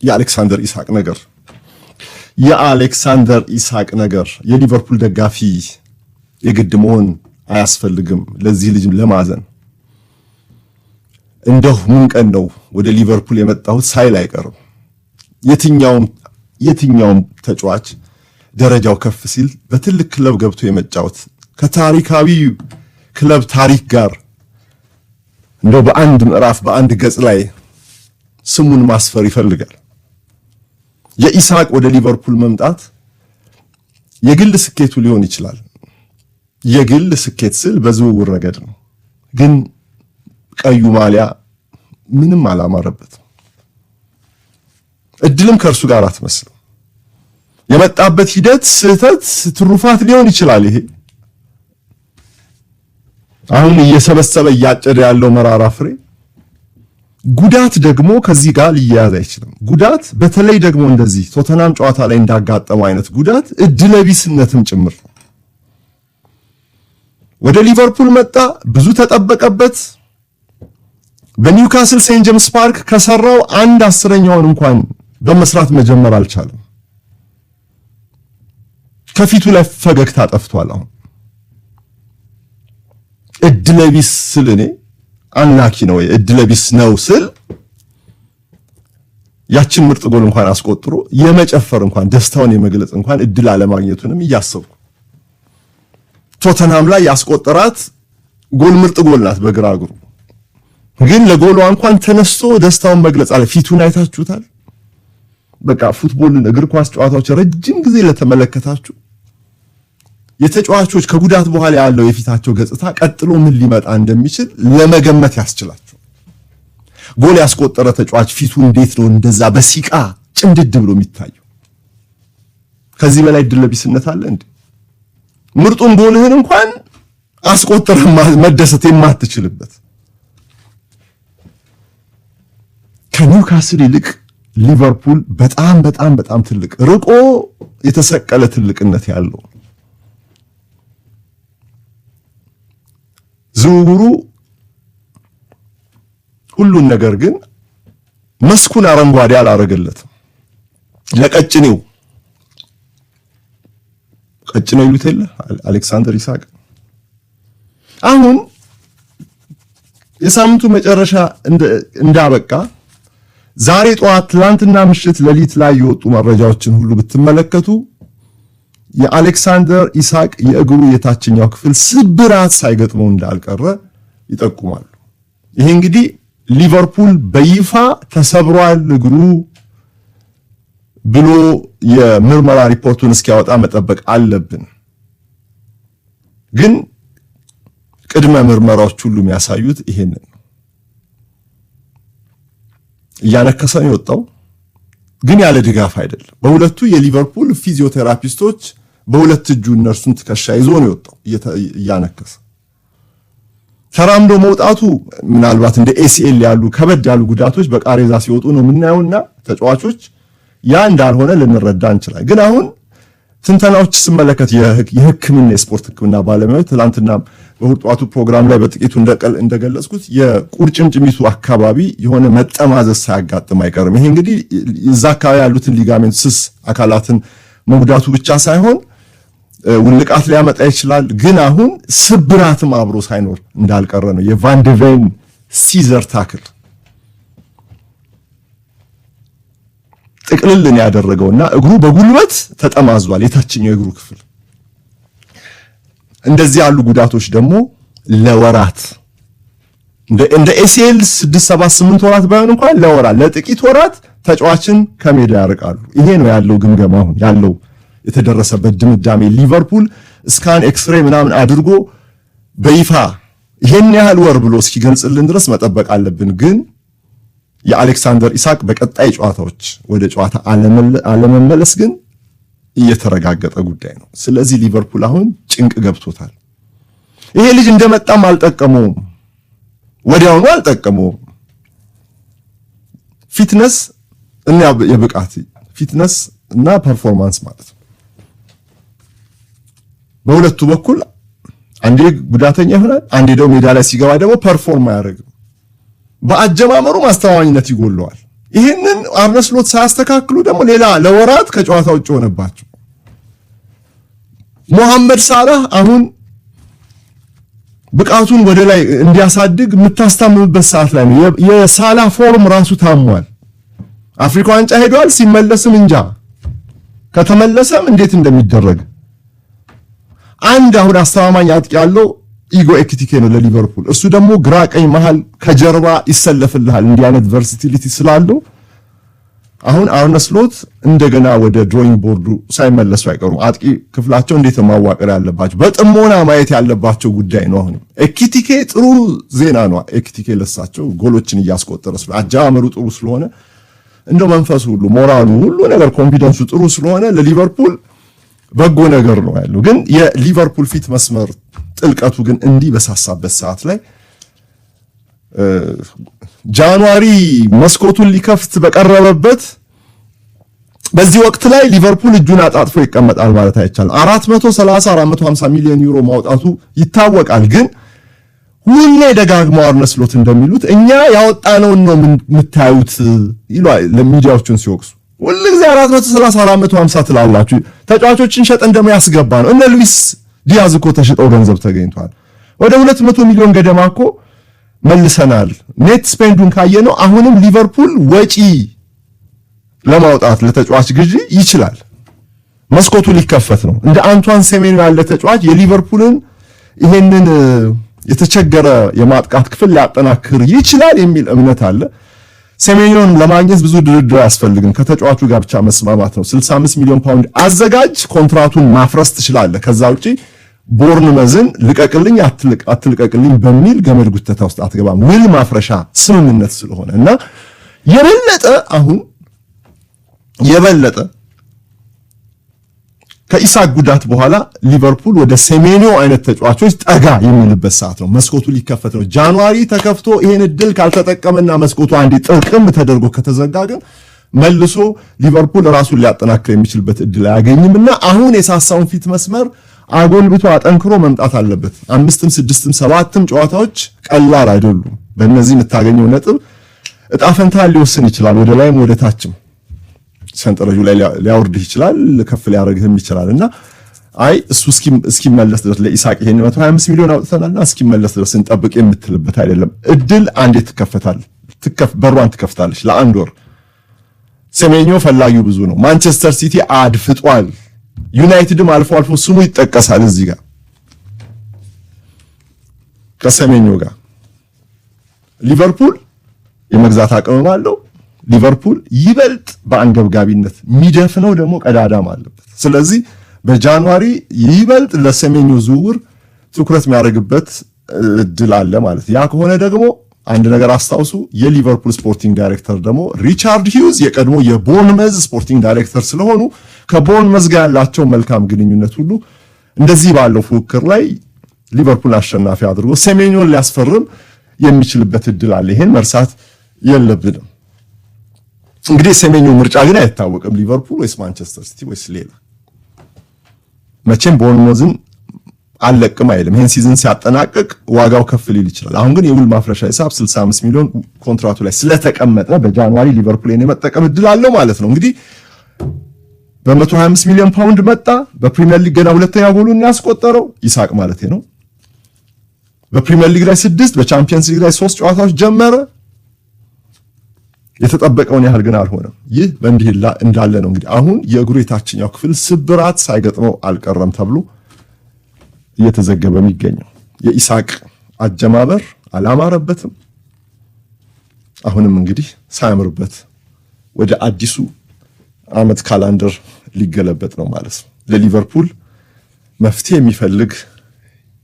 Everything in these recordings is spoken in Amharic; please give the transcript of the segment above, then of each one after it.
የአሌክሳንደር ኢሳቅ ነገር የአሌክሳንደር ኢሳቅ ነገር የሊቨርፑል ደጋፊ የግድ መሆን አያስፈልግም ለዚህ ልጅ ለማዘን። እንደው ምን ቀን ነው ወደ ሊቨርፑል የመጣሁት ሳይል አይቀርም። የትኛውም ተጫዋች ደረጃው ከፍ ሲል በትልቅ ክለብ ገብቶ የመጫወት፣ ከታሪካዊ ክለብ ታሪክ ጋር እንደው በአንድ ምዕራፍ፣ በአንድ ገጽ ላይ ስሙን ማስፈር ይፈልጋል። የኢሳቅ ወደ ሊቨርፑል መምጣት የግል ስኬቱ ሊሆን ይችላል። የግል ስኬት ስል በዝውውር ረገድ ነው። ግን ቀዩ ማሊያ ምንም አላማረበትም። እድልም ከእርሱ ጋር አትመስልም። የመጣበት ሂደት ስህተት፣ ትሩፋት ሊሆን ይችላል። ይሄ አሁን እየሰበሰበ እያጨደ ያለው መራራ ፍሬ። ጉዳት ደግሞ ከዚህ ጋር ሊያያዝ አይችልም። ጉዳት በተለይ ደግሞ እንደዚህ ቶተናም ጨዋታ ላይ እንዳጋጠመው አይነት ጉዳት እድለቢስነትም ጭምር ነው። ወደ ሊቨርፑል መጣ፣ ብዙ ተጠበቀበት። በኒውካስል ሴንት ጄምስ ፓርክ ከሰራው አንድ አስረኛውን እንኳን በመስራት መጀመር አልቻለም። ከፊቱ ላይ ፈገግታ ጠፍቷል። አሁን እድለቢስ ስል እኔ unlucky ነው፣ እድለቢስ ነው ስል ያችን ምርጥ ጎል እንኳን አስቆጥሮ የመጨፈር እንኳን፣ ደስታውን የመግለጽ እንኳን እድል አለማግኘቱንም እያሰብኩ፣ ቶተንሃም ላይ ያስቆጠራት ጎል ምርጥ ጎል ናት በግራ እግሩ፣ ግን ለጎሏ እንኳን ተነስቶ ደስታውን መግለጽ አለ። ፊቱን አይታችሁታል። በቃ football ን፣ እግር ኳስ ጨዋታዎች ረጅም ጊዜ ለተመለከታችሁ የተጫዋቾች ከጉዳት በኋላ ያለው የፊታቸው ገጽታ ቀጥሎ ምን ሊመጣ እንደሚችል ለመገመት ያስችላቸው። ጎል ያስቆጠረ ተጫዋች ፊቱ እንዴት ነው እንደዛ በሲቃ ጭምድድ ብሎ የሚታየው? ከዚህ በላይ እድለቢስነት አለ እንዴ? ምርጡን ጎልህን እንኳን አስቆጥረህ መደሰት የማትችልበት። ከኒውካስል ይልቅ ሊቨርፑል በጣም በጣም በጣም ትልቅ፣ ርቆ የተሰቀለ ትልቅነት ያለው። ዝውውሩ ሁሉን ነገር ግን መስኩን አረንጓዴ አላረገለትም። ለቀጭኔው፣ ቀጭኔው ይሉት የለ አሌክሳንደር ኢሳቅ። አሁን የሳምንቱ መጨረሻ እንዳበቃ ዛሬ ጠዋት፣ ትላንትና ምሽት፣ ሌሊት ላይ የወጡ መረጃዎችን ሁሉ ብትመለከቱ የአሌክሳንደር ኢሳቅ የእግሩ የታችኛው ክፍል ስብራት ሳይገጥመው እንዳልቀረ ይጠቁማሉ። ይሄ እንግዲህ ሊቨርፑል በይፋ ተሰብሯል እግሩ ብሎ የምርመራ ሪፖርቱን እስኪያወጣ መጠበቅ አለብን። ግን ቅድመ ምርመራዎች ሁሉ የሚያሳዩት ይሄንን ነው። እያነከሰ ነው የወጣው፣ ግን ያለ ድጋፍ አይደለም። በሁለቱ የሊቨርፑል ፊዚዮቴራፒስቶች በሁለት እጁ እነርሱን ትከሻ ይዞ ነው የወጣው እያነከሰ። ተራምዶ መውጣቱ ምናልባት እንደ ACL ያሉ ከበድ ያሉ ጉዳቶች በቃሬዛ ሲወጡ ነው የምናየውና ተጫዋቾች ያ እንዳልሆነ ልንረዳ እንችላለን። ግን አሁን ትንተናዎች ስመለከት የሕክምና፣ የስፖርት ሕክምና ባለሙያዎች፣ ትላንትና በእሑድ ጠዋቱ ፕሮግራም ላይ በጥቂቱ እንደገለጽኩት የቁርጭምጭሚቱ አካባቢ የሆነ መጠማዘዝ ሳያጋጥም አይቀርም። ይሄ እንግዲህ እዛ አካባቢ ያሉትን ligament፣ ስስ አካላትን መጉዳቱ ብቻ ሳይሆን ውልቃት ሊያመጣ ይችላል። ግን አሁን ስብራትም አብሮ ሳይኖር እንዳልቀረ ነው። የቫንደቬን scissor tackle ጥቅልልን ያደረገውና እግሩ በጉልበት ተጠማዟል፣ የታችኛው የእግሩ ክፍል። እንደዚህ ያሉ ጉዳቶች ደግሞ ለወራት፣ እንደ ACL 6፣ 7፣ 8 ወራት ባይሆን እንኳን ለወራት፣ ለጥቂት ወራት ተጫዋችን ከሜዳ ያርቃሉ። ይሄ ነው ያለው ግምገማ፣ አሁን ያለው የተደረሰበት ድምዳሜ። ሊቨርፑል scan፣ X-ray ምናምን አድርጎ በይፋ ይሄን ያህል ወር ብሎ እስኪገልጽልን ድረስ መጠበቅ አለብን። ግን የአሌክሳንደር ኢሳቅ በቀጣይ ጨዋታዎች ወደ ጨዋታ አለመመለስ ግን እየተረጋገጠ ጉዳይ ነው። ስለዚህ ሊቨርፑል አሁን ጭንቅ ገብቶታል። ይሄ ልጅ እንደመጣም አልጠቀመውም፣ ወዲያውኑ አልጠቀመውም። Fitness እና የብቃት fitness እና performance ማለት ነው። በሁለቱ በኩል አንዴ ጉዳተኛ ይሆናል፣ አንዴ ደግሞ ሜዳ ላይ ሲገባ ደግሞ perform አያደርግም። በአጀማመሩ ማስተማማኝነት ይጎለዋል። ይህንን አርነ ስሎት ሳያስተካክሉ ደግሞ ሌላ ለወራት ከጨዋታ ውጭ ሆነባቸው። ሞሐመድ ሳላህ አሁን ብቃቱን ወደ ላይ እንዲያሳድግ የምታስታምምበት ሰዓት ላይ ነው። የሳላህ form ራሱ ታሟል። አፍሪካ ዋንጫ ሄዷል። ሲመለስም እንጃ፣ ከተመለሰም እንዴት እንደሚደረግ። አንድ አሁን አስተማማኝ አጥቂ ያለው ኢጎ ኤኪቲኬ ነው ለሊቨርፑል። እሱ ደግሞ ግራ ቀኝ፣ መሃል፣ ከጀርባ ይሰለፍልሃል። እንዲህ አይነት versatility ስላለው አሁን አርነ ስሎት እንደገና ወደ drawing board ኡ ሳይመለሱ አይቀሩም። አጥቂ ክፍላቸው እንዴት ማዋቀር ያለባቸው በጥሞና ማየት ያለባቸው ጉዳይ ነው። አሁንም ኤኪቲኬ ጥሩ ዜና ነው። ኤኪቲኬ ለሳቸው ጎሎችን እያስቆጠረ ስለሆነ፣ አጀማመሩ ጥሩ ስለሆነ፣ እንደው መንፈሱ ሁሉ፣ ሞራሉ ሁሉ ነገር፣ confidence ኡ ጥሩ ስለሆነ ለሊቨርፑል በጎ ነገር ነው ያለው። ግን የሊቨርፑል ፊት መስመር ጥልቀቱ ግን እንዲህ በሳሳበት ሰዓት ላይ፣ January መስኮቱን ሊከፍት በቀረበበት በዚህ ወቅት ላይ ሊቨርፑል እጁን አጣጥፎ ይቀመጣል ማለት አይቻልም። 430 450 ሚሊዮን ዩሮ ማውጣቱ ይታወቃል። ግን ሁሌ ደጋግመው አርነ ስሎት እንደሚሉት እኛ ያወጣነውን ነው የምታዩት ይሏል ለሚዲያዎቹን ሲወቅሱ። ሁልጊዜ 430 450 ትላላችሁ። ተጫዋቾችን ሸጠን ደግሞ ያስገባ ነው። እነ ሉዊስ ዲያዝ እኮ ተሽጠው ገንዘብ ተገኝቷል። ወደ 200 ሚሊዮን ገደማ እኮ መልሰናል። Net spend ኡን ካየነው አሁንም ሊቨርፑል ወጪ ለማውጣት ለተጫዋች ግዢ ይችላል። መስኮቱ ሊከፈት ነው። እንደ አንቷን ሴሜንዮ ያለ ተጫዋች የሊቨርፑልን ይሄንን የተቸገረ የማጥቃት ክፍል ሊያጠናክር ይችላል የሚል እምነት አለ። ሴሜንዮን ለማግኘት ብዙ ድርድር አያስፈልግም። ከተጫዋቹ ጋር ብቻ መስማማት ነው። 65 ሚሊዮን ፓውንድ አዘጋጅ፣ ኮንትራቱን ማፍረስ ትችላለህ። ከዛ ውጪ ቦርንመዝን ልቀቅልኝ አትልቀቅልኝ በሚል ገመድ ጉተታ ውስጥ አትገባም። ውል ማፍረሻ ስምምነት ስለሆነ እና የበለጠ አሁን የበለጠ ከኢሳክ ጉዳት በኋላ ሊቨርፑል ወደ ሴሜኒዮ አይነት ተጫዋቾች ጠጋ የሚልበት ሰዓት ነው። መስኮቱ ሊከፈት ነው። January ተከፍቶ ይሄን እድል ካልተጠቀመና መስኮቱ አንዴ ጥርቅም ተደርጎ ከተዘጋ ግን መልሶ ሊቨርፑል ራሱን ሊያጠናክር የሚችልበት እድል አያገኝም እና አሁን የሳሳውን ፊት መስመር አጎልብቶ አጠንክሮ መምጣት አለበት። አምስትም ስድስትም ሰባትም ጨዋታዎች ቀላል አይደሉም። በእነዚህ የምታገኘው ነጥብ እጣ ፈንታ ሊወስን ይችላል፣ ወደ ላይም ወደ ታችም ሰንጠረዡ ላይ ሊያወርድህ ይችላል፣ ከፍ ሊያደርግህም ይችላል። እና አይ እሱ እስኪመለስ ድረስ ለኢሳቅ ይሄን 125 ሚሊዮን አውጥተናልና እስኪመለስ ድረስ እንጠብቅ የምትልበት አይደለም። እድል አንዴ ትከፈታል፣ በሯን ትከፍታለች ለአንድ ወር። ሴሜኞ ፈላጊው ብዙ ነው። ማንቸስተር ሲቲ አድፍጧል። ዩናይትድም አልፎ አልፎ ስሙ ይጠቀሳል እዚህ ጋር ከሰሜኞ ጋር። ሊቨርፑል የመግዛት አቅምም አለው። ሊቨርፑል ይበልጥ በአንገብጋቢነት የሚደፍነው ደግሞ ቀዳዳም አለበት። ስለዚህ በ January ይበልጥ ለሰሜኞ ዝውውር ትኩረት የሚያደርግበት እድል አለ ማለት። ያ ከሆነ ደግሞ አንድ ነገር አስታውሱ። የሊቨርፑል sporting director ደግሞ ሪቻርድ ሂውዝ የቀድሞ የቦርንመዝ sporting director ስለሆኑ ከቦርንመዝ ጋር ያላቸው መልካም ግንኙነት ሁሉ እንደዚህ ባለው ፉክክር ላይ ሊቨርፑል አሸናፊ አድርጎ ሴሜኞን ሊያስፈርም የሚችልበት እድል አለ። ይሄን መርሳት የለብንም። እንግዲህ ሴሜኞ ምርጫ ግን አይታወቅም፣ ሊቨርፑል ወይስ ማንቸስተር ሲቲ ወይስ ሌላ። መቼም ቦርንመዝን አልለቅም አይልም። ይሄን season ሲያጠናቅቅ ዋጋው ከፍ ሊል ይችላል። አሁን ግን የውል ማፍረሻ ሂሳብ 65 ሚሊዮን ኮንትራቱ ላይ ስለተቀመጠ በ January ሊቨርፑልን የመጠቀም እድል አለው ማለት ነው። እንግዲህ በ125 ሚሊዮን ፓውንድ መጣ። በፕሪሚየር ሊግ ገና ሁለተኛ ጎሉን ያስቆጠረው ኢሳቅ ማለት ነው። በፕሪሚየር ሊግ ላይ ስድስት፣ በቻምፒየንስ ሊግ ላይ ሶስት ጨዋታዎች ጀመረ። የተጠበቀውን ያህል ግን አልሆነም። ይህ በእንዲህ እንዳለ ነው እንግዲህ አሁን የእግሩ የታችኛው ክፍል ስብራት ሳይገጥመው አልቀረም ተብሎ እየተዘገበ የሚገኘው። የኢሳቅ አጀማመር አላማረበትም። አሁንም እንግዲህ ሳያምርበት ወደ አዲሱ ዓመት calendar ሊገለበጥ ነው ማለት ነው። ለሊቨርፑል መፍትሄ የሚፈልግ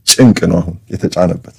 ጭንቅ ነው አሁን የተጫነበት።